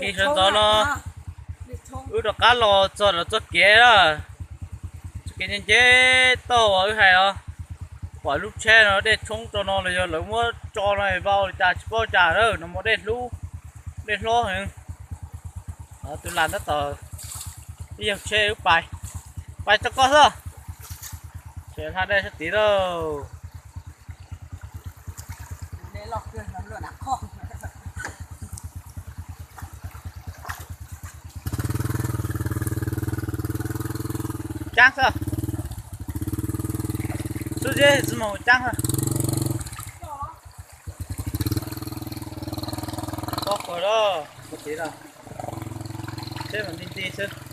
Sawv ntxov no wb rov qab los txog lawm txoj kev na, txoj kev nce nce toj uas wb hais os, pom lub tsheb no dej tshoob rau no los yog lawv muab tso no vau li cas tsis paub cas na, no muaj dej hlub, dej hlob heev. Tus lam tab tom ib yog tsheb wb pais, pais tso koj xwb, tseem hla dej sab tid lauj. Caab xwb, xub zeb tsis mus caab xwb. Pob kws lawm, pob kws lawm, tsheb mas nti nti xwb.